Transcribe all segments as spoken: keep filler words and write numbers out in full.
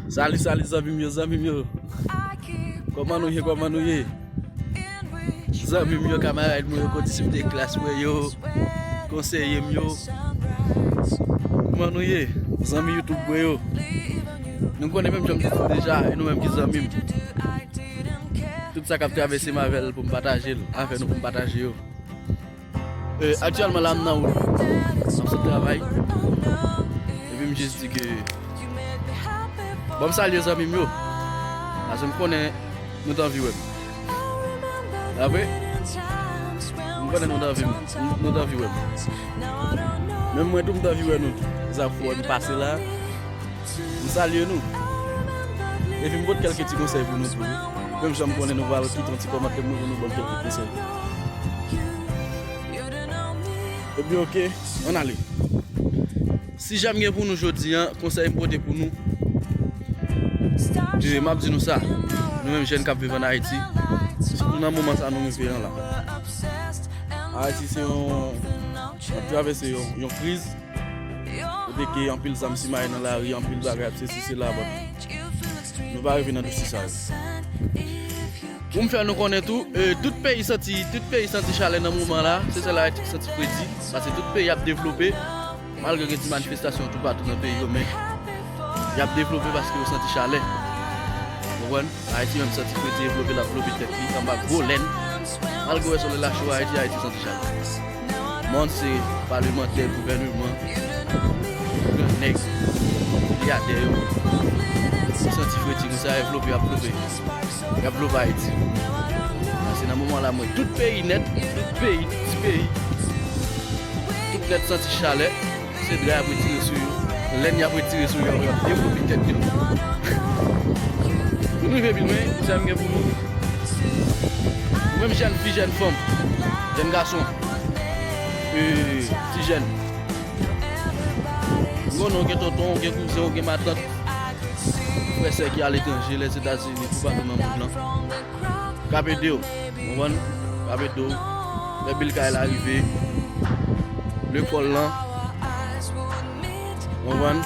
Salut, salut, zanmi m yo, zanmi m yo. Kòman nou ye, kòman nou ye? Zanmi m yo, kamarad mwen yo, kondisip de klas mwen yo, konseye m yo. Kòman nou ye? Zanmi YouTube mwen yo. Nou konnen menm jan m di nou deja, e nou menm ki zanmi m. Tout sa k ap travèse m avè l pou m pataje l, avè nou pou m pataje yo. Euh, aktyèlman la, m nan wout. M ap sot travay. Epi m jis di ke, bon, m salye zanmi m yo. Paske m konnen nou t anvi wè m. Apre, m konnen nou t anvi m. Nou t anvi wè m. Menm mwen tou, m t anvi wè nou tou. Se sa k fè w wè m pase la. M salye nou. Epi m pote kèlke ti konsèy pou nou tou, wi. Menm jan m konnen nou pral kite yon ti kòmantè pou nou, pou nou ban m kèlke konsèy. Ebyen, oke, ann ale. Sijè m gen pou nou jodi a, konsèy m pote pou nou. E m ap di nou sa, nou menm jèn k ap viv ann Ayiti, sitou nan moman sa nou rive an la. Ayiti se yon, n ap travèse yon, yon kriz. Kote ke anpil zam simaye nan lari, anpil bagay ap sesi sela, but nou pa rive nan dosye sa yo. Pou m fè nou konnen tou, euh, tout peyi santi, tout peyi santi chalè nan moman la, se sèl Ayiti ki santi fredi, paske tout peyi ap devlope, malgre gen ti manifestasyon toupatou nan peyi yo, men y ap devlope paske yo santi chalè. Ou konprann? Ayiti menm santi fredi, e vlope l ap vlope tèt li anba gwo lèn. Malgre w wè solèy la cho Ayiti, Ayiti santi chalè. Mòn se palmantè, gouvèneman, gran nèg, milyadè yo. Yo santi fredi konsa, e vlope, y ap vlope. Y ap vlope Ayiti. Paske nan moman la, mwen, tout peyi nèt, tout peyi, tout ti peyi, tout nèt santi chalè. Se dra y ap retire sou yo, lèn y ap retire sou yo, y ap devlope tèt yo. Pou nou rive pi lwen, konsèy m gen pou nou, ou menm jèn fi, jèn fanm, jèn gason, e, ti jèn, m konnen w gen tonton, w gen kouzen, w gen matant, frè, sè ki aletranje, Lèzetazini, toupatou nan mond lan, k ap ede w, w konprann? K ap ede w. Lè bil kay la rive, lekòl lan, w konprann?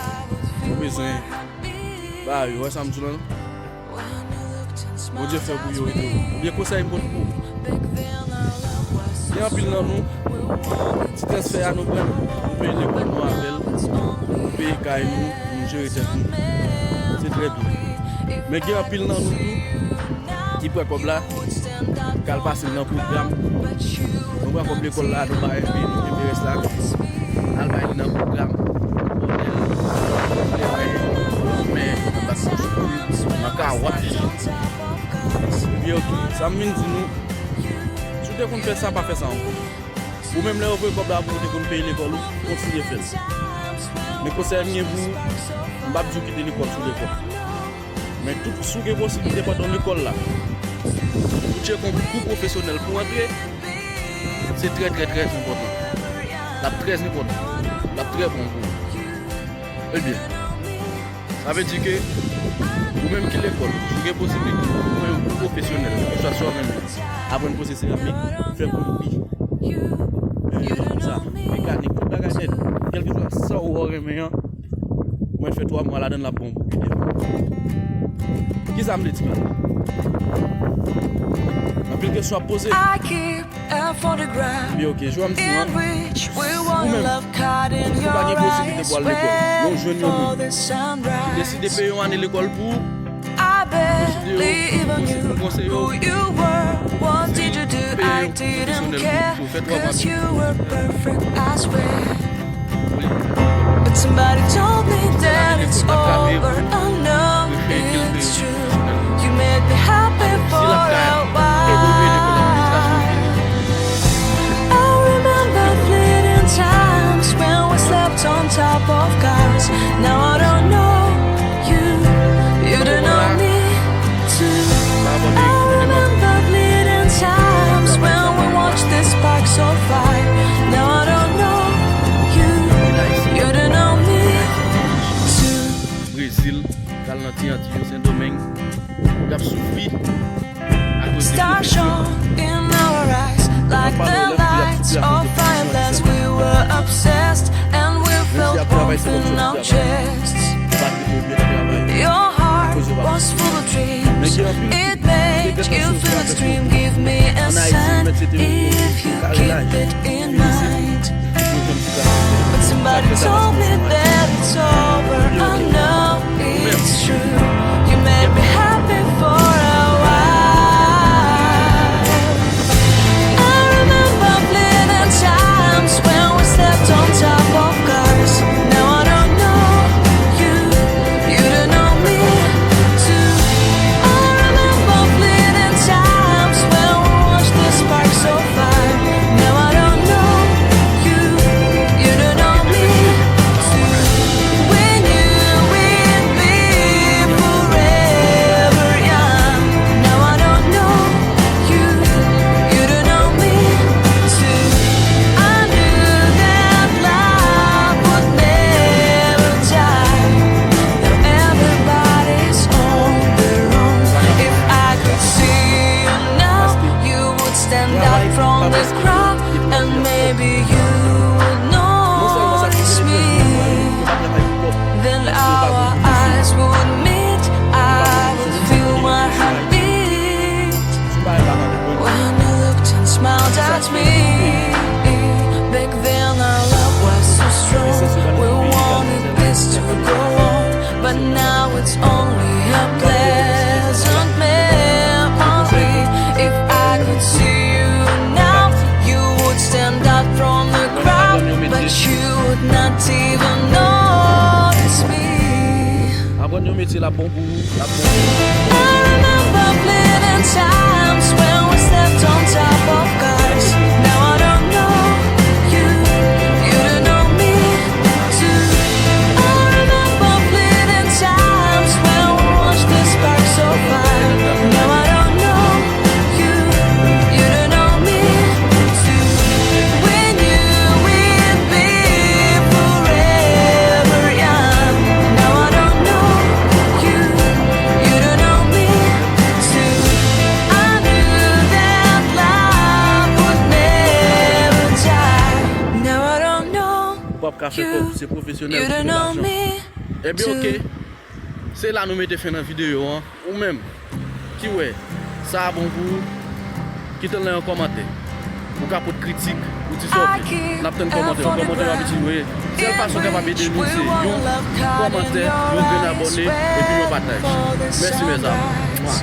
Ou bezwen ba yo, w wè sa m di w lan? Bondye fè pou yo ede w. Oubyen konsèy m pote pou ou. Gen anpil nan nou, ti transfè a nou pran l, nou peye lekòl nou avè l, nou peye kay nou, nou jere tèt nou. Se trè byen. Men gen anpil nan nou tou ki pran kòb la, k al pase l nan pwogram. Nou pran kòb lekòl la, nou bay epi nou kenbe rès la. Al bay li nan pwogram. Bòdèl, bòdèl, men, nan bak nan soukri, nan kawach. Ebyen, oke, sa m vin di nou, si w te konn fè sa, pa fè sa ankò. Ou menm, lè yo voye kòb la pou ou te konn peye lekòl ou, kontinye fè l. Men konsèy m gen pou ou, m p ap di w kite lekòl sou lekòl. Men tout, si w gen posiblite pandan w lekòl la, pou tcheke yon kou pwofesyonèl pou w antre, se trè, trè, trè enpòtan. L ap trè enpòtan. L ap trè bon pou ou. Ebyen, sa vle di ke ou menm ki lekòl, si w gen posiblite pou w pran yon kou pwofesyonèl, keseswa sa w renmen, aprann poze seramik, fè plonbri, e, sa, mekanik, tout bagay nèt, kèlkeswa sa w renmen an, ou mèt fè twa mwa ladan l, l ap bon pou ou. Kisa m vle di pa la? Anpil kesyon ap poze. Ebyen, oke, jodi a m di w, ou menm, si w pa gen posiblite pou al lekòl, men w jwenn yon moun ki deside peye yon ane lekòl pou ou, m deside yo, m konseye w, se peye yon pwofesyonèl pou, pou fè twa mwa byen. But somebody told me that it's over. I know it's true. You made me happy for a while. I remember fleeting times when we slept on top of cars. Now I don't know you, you don't know me too. I remember fleeting times when we watched the sparks of fire. Now I don't know you, you don't know me too. Brezil, k al nan ti Antiy yo, Sendomeng, k ap soufri akoz de pwofesyon. Stars shone in our eyes like the lights of fireflies. We were obsessed and we felt warmth in our chests. Your heart was full of dreams. It made you feel extreme. Give me a sign if you keep it in mind. But somebody told me that it's over. I know it's true. You made me happy for a while. I remember fleeting times when we slept on top of cars. Now I don't know you, you don't know me too. I remember fleeting times when we watched the sparks so far. Now I don't know you, you don't know me too. We knew we'd be forever young. Now I don't know you, you don't know me too. I knew that love would never die. Now everybody's on their own. If I could see you now, you would stand out from the crowd, and maybe you would notice me. Then our eyes would meet, I would feel my heart beat when you looked and smiled at me. Back then our love was so strong, we wanted this to go on, but now it's only a pleasant memory. If I could see you now, you would stand out from the crowd, but you would not even notice me. Aprann yon metye l ap bon pou ou, l ap bon pou ou. I remember fleeting times when we slept on top of cars. Now I don't know you, you don't know me too. I remember fleeting times when we watched the sparks so far. Now I don't know you, you don't know me too. We knew we'd be forever young. Now I don't know you, you don't know me too. I knew that love would never die. Now I don't know Ou p ap ka fè kòb, se pwofesyonèl ki gen lajan. Ebyen, oke. Se la nou mete fen nan videyo an. Ou menm ki wè sa a bon pou ou, kite l nan yon kòmantè. Ou ka pot kritik, ou di sa w vle. N ap tann kòmantè w. Kòmantè w ap itil nou ye. Sèl fason w kapab ede nou se yon kòmantè, yon grenn abòne, epi yon pataj. Mèsi, mèzami. Mwa.